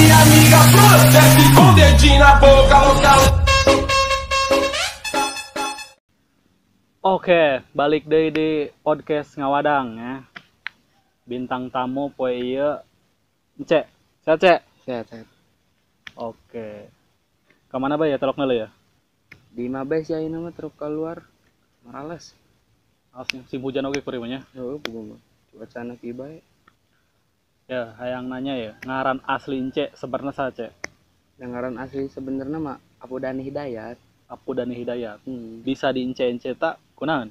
Minha amiga Flor, desce com o dedinho na boca, louca. Oke, balik deui di podcast Ngawadang ya. Bintang tamu poe ieu Ence. Sehat, Cek? Sehat, sehat. Oke. Ka mana bae ya telokna ya? Di imah bae sih ayeuna mah terus keluar. Marales. Asli musim hujan oge kuring mah nya. Heueuh puguh mah. Cuacana kieu bae. Ya, hayang nanya ya, ngaran asli Ence sebenarnya saha, Cek? Yang ngaran asli sebenarnya mah Apu Dani Hidayat. Apu Dani Hidayat. Bisa di Ence-Ence tak kunaon?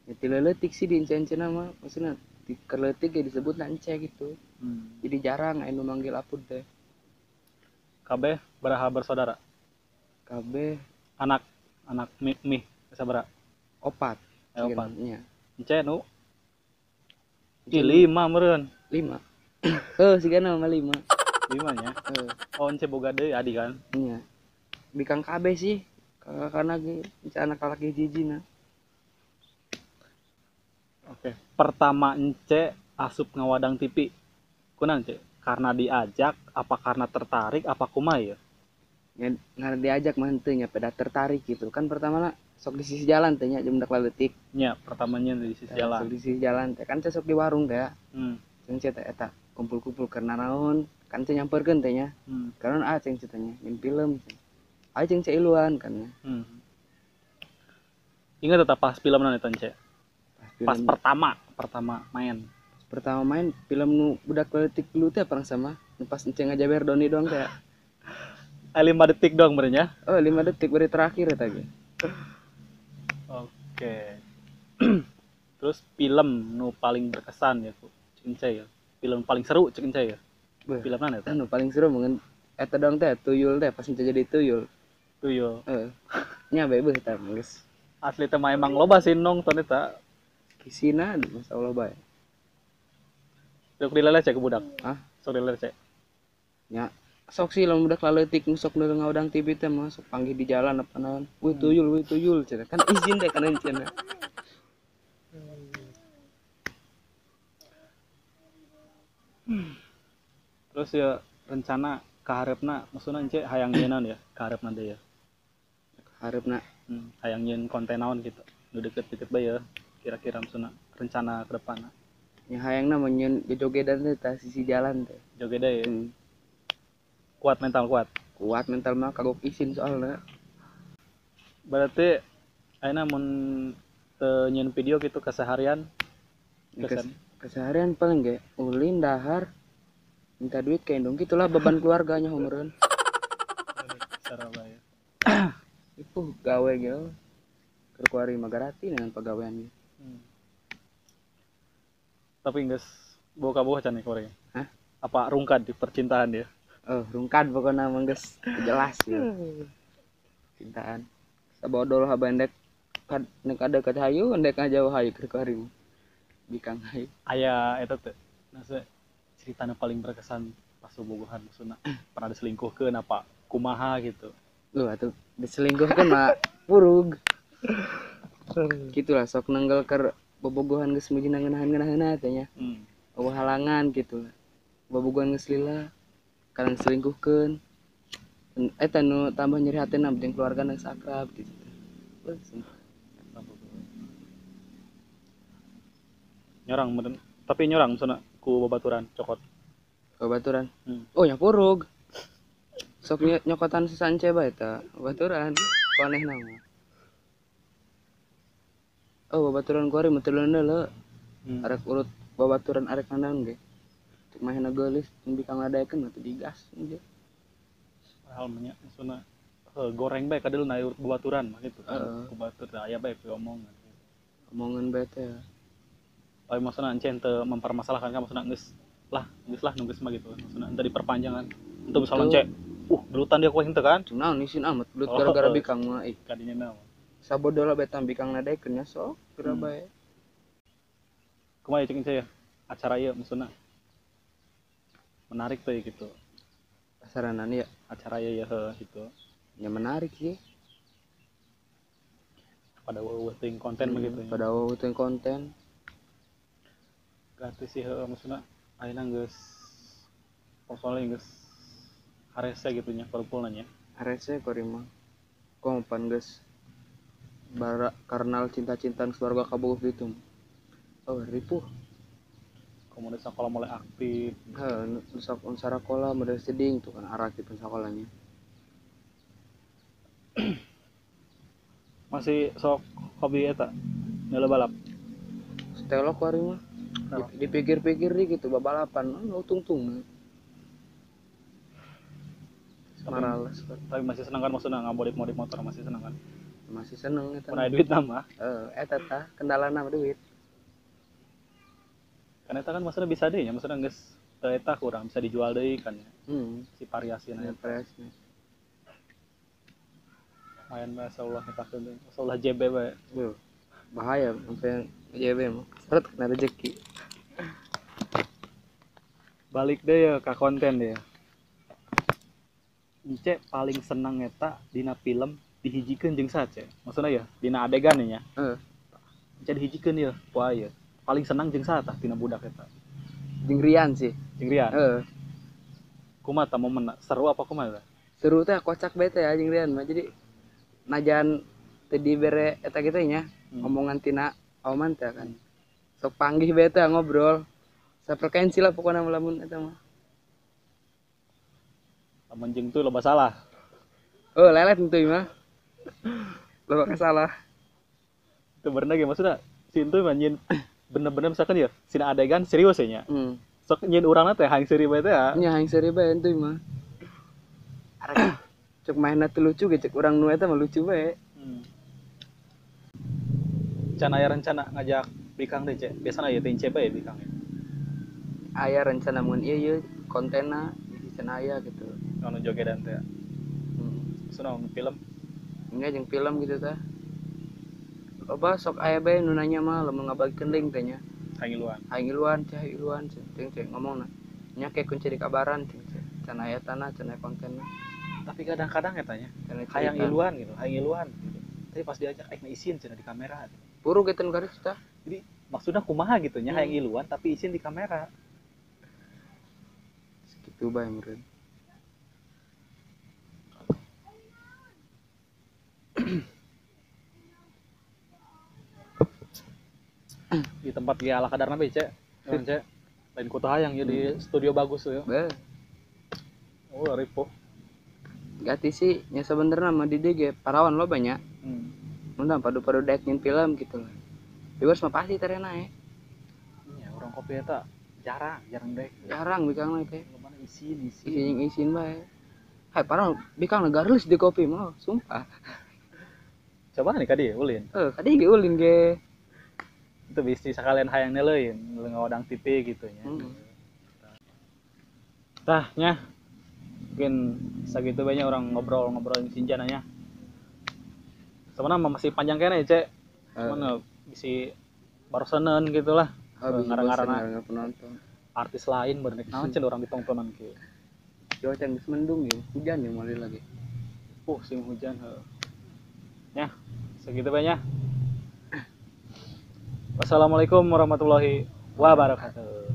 Ya ti leutik sih di Ence-Ence nama, maksudna di keur leutik ge disebutna Ence gitu. Jadi jarang aya nu manggil Apu teh. Kabeh baraha bersaudara? Kabeh anak anak mih mih sabaraha? Opat. Opat. Nya. Ence nu Ih, lima meureun. Lima. Heuh, sigana mah lima. Lima nya. Heuh. Oh, Ence boga deui adi kan? Nya. Bikang kabeh sih. Kakak-kakakna ge Ence anak lalaki hiji-hijina. Oke, pertama Ence asup Ngawadang TV. Kunaon, Ence? Karena diajak, apa karena tertarik, apa kumaha ya? Nya ngarana diajak mah henteu nya peda tertarik gitu. Kan pertamana sok di sisi jalan teh nya jeung budak leutik. Nya, pertamanya di sisi jalan. Sok di sisi jalan teh kan sok di warung teh ya. Ceng teh eta kumpul-kumpul keur naon, kan ceng nyamperkeun teh nya. Karena ah ceng teh nya nyin film. Ayo ceng cek iluan kan nya. Ingat tetap pas film naon eta, Ence? Pas Pas pertama main. Pas pertama main film nu budak leutik dulu teh perang sama nu pas Ence ngajaber Doni doang teh. 5 detik doang berenya. Oh, 5 detik beri terakhir eta ge. Oke. Terus film nu paling berkesan ya, ku cek Ence ya. Film paling seru cek Ence ya. Beuh. Film mana eta? Nu paling seru mungkin eta doang teh tuyul teh pas Ence jadi tuyul. Tuyul. Heeh. Nya bae beuh eta geus. Asli teh mah emang loba sih nonton eta. Kisina masyaallah bae. Sok dileleh cek ke budak. Hah? Sok dileleh cek. Nya sok sih lamun budak laletik nu sok deuleu Ngawadang TV teh mah sok panggih di jalan apa naon. Wih tuyul cenah. Kan izin teh kana cenah. Terus ya rencana kaharepna maksudna Ence hayang nyieun naon ya? Kaharepna deui ya. Kaharepna. Hayang nyieun konten naon gitu. Nu deket-deket bae ya. Kira-kira maksudna rencana ke depan. Nya hayangna mah nyieun jogedan teh tah sisi jalan teh. Jogedan ya. Kuat mental kuat. Kuat mental mah kagok isin soalna. Berarti ayeuna mun teu nyieun video gitu keseharian? Ya, keseharian paling ge ulin dahar minta duit ke indung gitulah beban keluarganya meureun. Secara bae. Ipuh gawe ge keur kuari mah gratis dengan pagawean ge. Tapi geus boga-boga can kuari. Hah? Apa rungkad di percintaan dia? Oh, rungkad pokokna mah geus jelas ya. Cintaan. Sabodol ha bandek kad nek ada ka hayu ndek ngajauh hayu keur kuari. Bikang hayu. Aya eta teh. Nase ceritana paling berkesan pas bobogohan maksudna pernah diselingkuhkeun apa kumaha gitu. Loh atuh diselingkuhkeun mah purug. Gitulah sok nenggal keur bobogohan geus mujina ngeunahan-ngeunaheuna teh nya. Eueuh halangan gitu lah. Bobogohan geus lila kadang selingkuhkeun. Eta nu tambah nyeri hatena jeung keluarga geus akrab gitu. Wah, sumpah. Nyorang meureun, tapi nyorang maksudna ku babaturan cokot. Babaturan? Oh, nya purug. Sok nyokotan sesance bae eta babaturan. Ku anehna mah. Oh, babaturan kuari mah teu leuneu. Arek urut babaturan arek nanaon ge. Cek mahena geulis tong bikang ngadaekeun mah teu digas ge. Padahal mah nya maksudna goreng bae kadeuleu na urut babaturan mah gitu kan. Ku batur teh aya bae omongan. Omongan bae teh. Tapi maksudna Ence teu mempermasalahkan kan maksudna geus lah nu geus mah gitu. Maksudna henteu diperpanjang kan. Henteu misalnya Ence, gelutan dia ku henteu kan. Naon isin amat gelut gara-gara bikang mah ih. Kadinya naon. Sabodola bae tah bikang ngadaekeun nya sok geura bae. Kumaha cek Ence ya? Acara ieu maksudna menarik tuh gitu. Saranan ya acara ieu ya heuh gitu. Ya menarik sih. Pada eueuh teuing konten mah gitu ya. Pada eueuh teuing konten. Gratis sih heuh maksudna ayeuna geus pokoknya geus Harese gitu nya kumpulna nya. Harese kuari mah. Komo pan geus bara karnal cinta-cintaan keluarga kabogoh gitu. Oh, ripuh. Komo di sekolah mulai aktif. Heuh, nu sok sarakola model seding tuh kan arak di sekolahnya. Masih sok hobi eta nyala balap. Setelok kuari mah. Dipikir-pikir di gitu babalapan nu tungtung. Marales. Tapi masih seneng kan maksudnya ngamodif-modif motor masih seneng kan? Masih seneng eta. Mun aya duit mah. Eta tah kendalana mah duit. Kan eta kan maksudnya bisa deui nya, maksudnya geus teu eta kurang bisa dijual deui kan ya. Si variasina eta. Variasina. Lumayan bahasa ulah ngetakeun deui. Asa ulah JB bae. Beuh. Bahaya sampai JB mah. Seret kena rezeki. Balik deh ya ke konten deh. Ence paling seneng eta dina film dihijikeun jeung saha ce? Maksudna ya dina adegan nya. Heeh. Ence dihijikeun ya, poa ya. Paling senang jeung saha tah tina budak eta? Jeung Rian sih. Jeung Rian. Heeh. Kumaha tah momenna? Seru apa kumaha tah? Seru teh kocak bae teh jeung Rian mah. Jadi najan teu dibere eta kitu nya, omongan tina oman teh kan. Sok panggih bae teh ngobrol. Safrekuensi lah pokona lamun eta mah. Lamun jeung tuh loba salah. Oh, lelet entuy mah. Loba kasalah. Itu bener ge maksudna si entuy mah nyin bener-bener misalkan ya sina adegan serius ya nya. Sok nyin urangna teh hayang seuri bae teh ya. Nya hayang seuri bae entuy mah. Arek cek mainna teu lucu ge cek urang nu eta mah lucu bae. Can aya rencana ngajak bikang deui ce. Biasana ieu teh ince bae bikang. Aya rencana mun ieu ieu kontenna can aya gitu. Anu jogedan teh. Maksudna film? Enggak jeung film gitu tah. Loba sok aya bae nu nanya mah lamun ngabagikeun link teh nya. Hayang iluan. Hayang iluan, cah iluan cing cing ngomongna. Nya ke kunci di kabaran cing cing. Can aya tanah, can aya kontenna. Tapi kadang-kadang eta nya hayang iluan gitu, hayang iluan gitu. Tapi pas diajak aing isin cenah di kamera. Puru ge teh nu karits tah. Jadi maksudna kumaha gitu nya hayang iluan tapi isin di kamera. Segitu bae meureun. Di tempat ge ala kadarna bae ce. Ce. Lain kota hayang ya di studio bagus tuh ya. Beuh. Oh, ripuh. Gati sih nya sebenarnya mah di dieu ge parawan lo banyak. Mun padu-padu daek nyin film gitu lah. Viewers mah pasti terena ya. Iya, urang kopi eta jarang daek. Jarang bikangna teh. Mana isin. Isin bae. Hai parah bikangna garlis di kopi mah, sumpah. Coba nih kadi ulin. Heuh, kadi ge ulin ge. Itu bisnis sekalian hayang neuleuin, ngawadang TV gitu nya. Tah nya. Mungkin segitu banyak orang ngobrol-ngobrolin Sinjana nya. Sebenarnya masih panjang kayaknya ya, Cek. Cuman bisi barusanan gitulah. Ngarang-ngarang penonton. Artis lain bernek naon cenah urang ditontonan kieu. Cuaca geus mendung ya, hujan ya mulai lagi. Sing hujan heuh. Nya, segitu banyak. Wassalamualaikum warahmatullahi wabarakatuh.